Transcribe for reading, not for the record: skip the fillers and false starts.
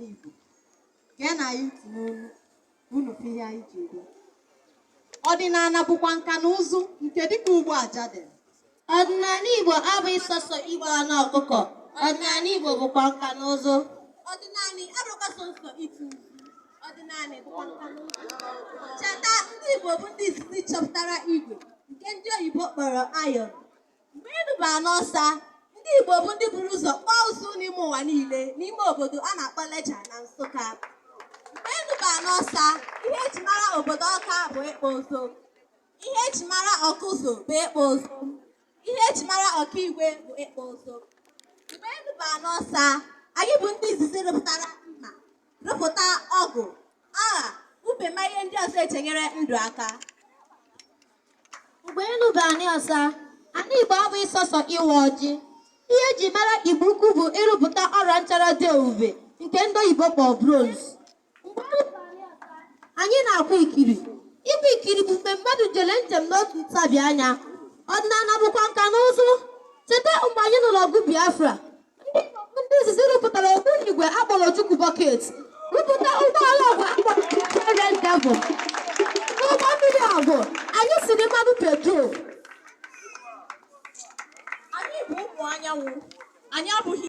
Igbo, gee na anyị ntị n'onu ka unu fụ ihe anyị ji bịa. Ọdịnala bụkwa nka na ụzụ nke dịka ugbo aja dị. Ọdịnala Igbo abụghị sọsọ igbu anụ ọkụkọ. Ọdịnala Igbo bụkwa nka na ụzụ. Ọdịnala abụrụkwa sọsọ ịtụ nzu. Ọdịnala bụkwa nka na ụzụ. Cheta, ndị Igbo bụ ndị izizi chọpụtara igwe nke ndị oyibo kpọrọ iron. Mgbe ị nubara n'ọsa, ndị Igbo bụ ndị buru ụzọ kpọọ ụzụ n'ime ụwa niile n'ime obodo a na-akpọ Leja na Nsụka. Mgbe ị nubara n'ọsa, ihe eji mara obodo Ọka bụ ịkpụ ụzụ. Ihe eji mara Ọkụzụ bụ ịkpụ ụzụ. Ihe eji mara Ọkaigwe bụ ịkpụ ụzụ. Mgbe e nubara n'ọsa, anyị bụ ndị izizi rụpụtara mma, rụpụta ọgụ, agha, ube ma ihe ndị ọzọ eji enyere ndụ aka. Mgbe enu bụ anị ọsa, ana Igbo abụghị sọsọ ịwa ọjị. Ihe eji mara Igbo Ukwu bụ ịrụpụta ọla nchara dị ebube nke ndị oyibo kpọrọ bronze. Mgbe enu bụ anị ọsa, anyị na-akwa ikiri. Ịkwa ikiri bụ mgbe mmadụ jere njem n'otu ntabi anya. Ọdịnala bụkwa nka na ụzụ. Cheta mgbe anyị nụrụ ọgụ Biafra, ndị Igbo bụ ndị izizi rụpụtara ogbunigwe akpọrọ Ojukwu bucket, rụpụta ụgbọala ọgụ akpọrọ Red Devil. N'ụgbọ mmiri ọgụ, anyị siri mmanụ petrol. Anyị bụ ụmụ anyanwụ. Anyị abụghị